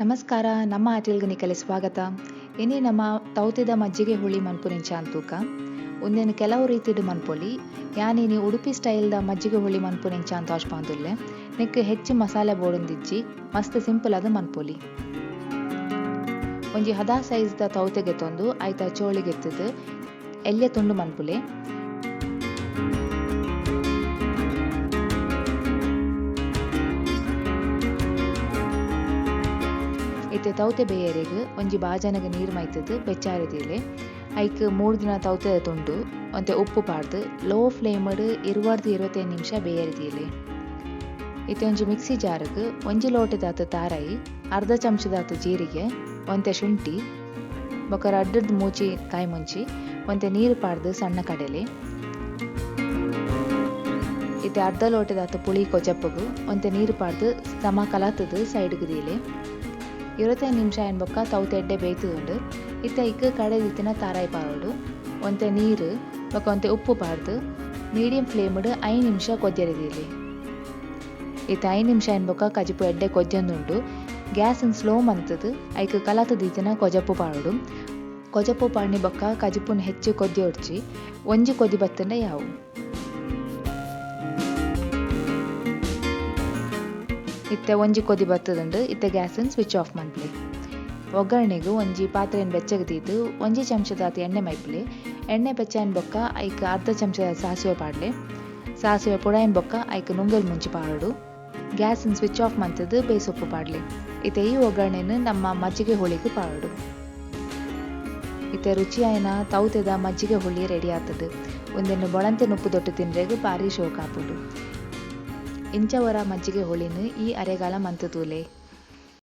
ನಮಸ್ಕಾರ, ನಮ್ಮ ಅಟಿಲ್ಗ್ ನಿಕಲೆ ಸ್ವಾಗತ. ಇನಿ ನಮ್ಮ ತೌತೆದ ಮಜ್ಜಿಗೆ ಹುಳಿ ಮನ್ಪುನಿಂಚ ಅಂತೂಕ ಉಂದೆನ್ ಕೆಲವು ರೀತಿಡ್ ಮನ್ಪೊಲಿ. ಯಾನ್ ಇನಿ ಉಡುಪಿ ಸ್ಟೈಲ್ ದ ಮಜ್ಜಿಗೆ ಹುಳಿ ಮನ್ಪುನಿಂಚ ಅಂತ ತೋಜ್ಪಾವೊಂದುಲ್ಲೆ. ನೆಕ್ಕ್ ಹೆಚ್ಚು ಮಸಾಲೆ ಬೋಡುಂದಿಜ್ಜಿ, ಮಸ್ತ್ ಸಿಂಪಲ್ ಆದ್ ಮನ್ಪೊಲಿ. ಒಂಜಿ ಹದ ಸೈಜ್ ದ ತೌತೆ ಗೆತೊಂದು ಐತ ಚೋಳಿ ಗೆತ್ತುದು ಎಲ್ಯ ತುಂಡು ಮನ್ಪುಲೆ. ಇತ್ತೆ ತೌತೆ ಬೇಯರೆಗ್ ಒಂಜಿ ಬಾಜನಗ್ ನೀರ್ ಮೈತುದು ಬೆಚ್ಚಾರೆ ದೀಲೆ. ಐಕ್ 3 ದಿನ ತೌತೆದ ತುಂಡು ಒಂತೆ ಉಪ್ಪು ಪಾಡ್ದ್ ಲೋ ಫ್ಲೇಮ್ ಡ್ 20 ರ್ದ್ 25 ನಿಮಿಷ ಬೇಯರೆ ದೀಲೆ. ಇತ್ತೆ ಒಂಜಿ ಮಿಕ್ಸಿ ಜಾರ್ ಗ್ ಒಂಜಿ ಲೋಟೆದಾತ್ ತಾರಾಯಿ, ಅರ್ಧ ಚಮಚದಾತ್ ಜೀರಿಗೆ, ಒಂತೆ ಶುಂಠಿ, ಬೊಕ 2 ರ್ದ್ 3 ಕಾಯಿ ಮುಂಚಿ, ಒಂತೆ ನೀರ್ ಪಾಡ್ದ್ ಸಣ್ಣ ಕಡೆಲೆ. ಇತ್ತೆ ಅರ್ಧ ಲೋಟೆದಾತ್ ಪುಳಿ ಕೊಜಪುಗು ಒಂತೆ ನೀರ್ ಪಾಡ್ದ್ ಸಮ ಕಲತುದು ಸೈಡ್ ಗ್ ದೀಲೆ. 25 ನಿಮಿಷ ಆಯಿನ ಬೊಕ್ಕ ತೌತೆ ಎಡ್ಡೆ ಬೇಯ್ತುದುಂಡು. ಇತ್ತೆ ಐಕ್ ಕಡೆದಿತ್ತಿನ ತಾರಾಯಿ ಪಾಡೊಡು, ಒಂತೆ ನೀರ್ ಬೊಕ ಒಂತೆ ಉಪ್ಪು ಪಾಡ್ದ್ ಮೀಡಿಯಂ ಫ್ಲೇಮ್ ಡ್ 5 ನಿಮಿಷ ಕೊದ್ಯರೆ ದೀಲೆ. ಇತ್ತೆ 5 ನಿಮಿಷ ಆಯಿನ ಬೊಕ್ಕ ಕಜಿಪು ಎಡ್ಡೆ ಕೊದ್ಯೊಂದುಂಡು. ಗ್ಯಾಸ್ ನ್ ಸ್ಲೋ ಮಂತುದು ಐಕ್ ಕಲತ್ ದೀತಿನ ಕೊಜಪು ಪಾಡೊಡು. ಕೊಜಪು ಪಾಡ್ನಿ ಬೊಕ್ಕ ಕಜಿಪುನ್ ಹೆಚ್ಚು ಕೊದ್ಯೊಡ್ಚಿ, ಒಂಜಿ ಕೊದಿ ಬತ್ತುಂಡ ಯಾವು. ಇತ್ತೆ ಒಂಜಿ ಕೊದಿ ಬತ್ತುದುಂಡು. ಇತ್ತೆ ಗ್ಯಾಸ್ ನ್ ಸ್ವಿಚ್ ಆಫ್ ಮನ್ಪುಲೆ. ಒಗ್ಗರಣೆಗ್ ಒಂಜಿ ಪಾತ್ರೆನ್ ಬೆಚ್ಚಗ್ ದೀದ್ ಒಂಜಿ ಚಮಚದಾತ್ ಎಣ್ಣೆ ಮೈಪುಲೆ. ಎಣ್ಣೆ ಬೆಚ್ಚಾಯಿನ ಬೊಕ್ಕ ಐಕ್ ಅರ್ಧ ಚಮಚದ ಸಾಸಿವೆ ಪಾಡ್ಲೆ. ಸಾಸಿವೆ ಪೊಡಾಯಿನ ಬೊಕ್ಕ ಐಕ್ ನುಂಗೆಲ್ ಮುಂಚಿ ಪಾಡೊಡು. ಗ್ಯಾಸ್ ನ್ ಸ್ವಿಚ್ ಆಫ್ ಮಂತುದು ಬೇಸೊಪ್ಪು ಪಾಡ್ಲೆ. ಇತ್ತೆ ಈ ಒಗ್ಗರಣೆನ್ ನಮ್ಮ ಮಜ್ಜಿಗೆ ಹುಳಿಗ್ ಪಾಡೊಡು. ಇತ್ತೆ ರುಚಿಯಾಯಿನ ತೌತೆದ ಮಜ್ಜಿಗೆ ಹುಳಿ ರೆಡಿ ಆತುಂಡು. ಉಂದೆನ್ ಬೊಳಂತೆ ನುಪ್ಪುದೊಟ್ಟು ತಿನ್ರೆಗ್ ಬಾರಿ ಶೋಕ್ ಆಪುಂಡು. ಇಂಚ ಒರ ಮಜ್ಜಿಗೆ ಹುಳಿನ್ ಈ ಅರೆಗಾಲ ಮಂತ್ ತೂಲೆ.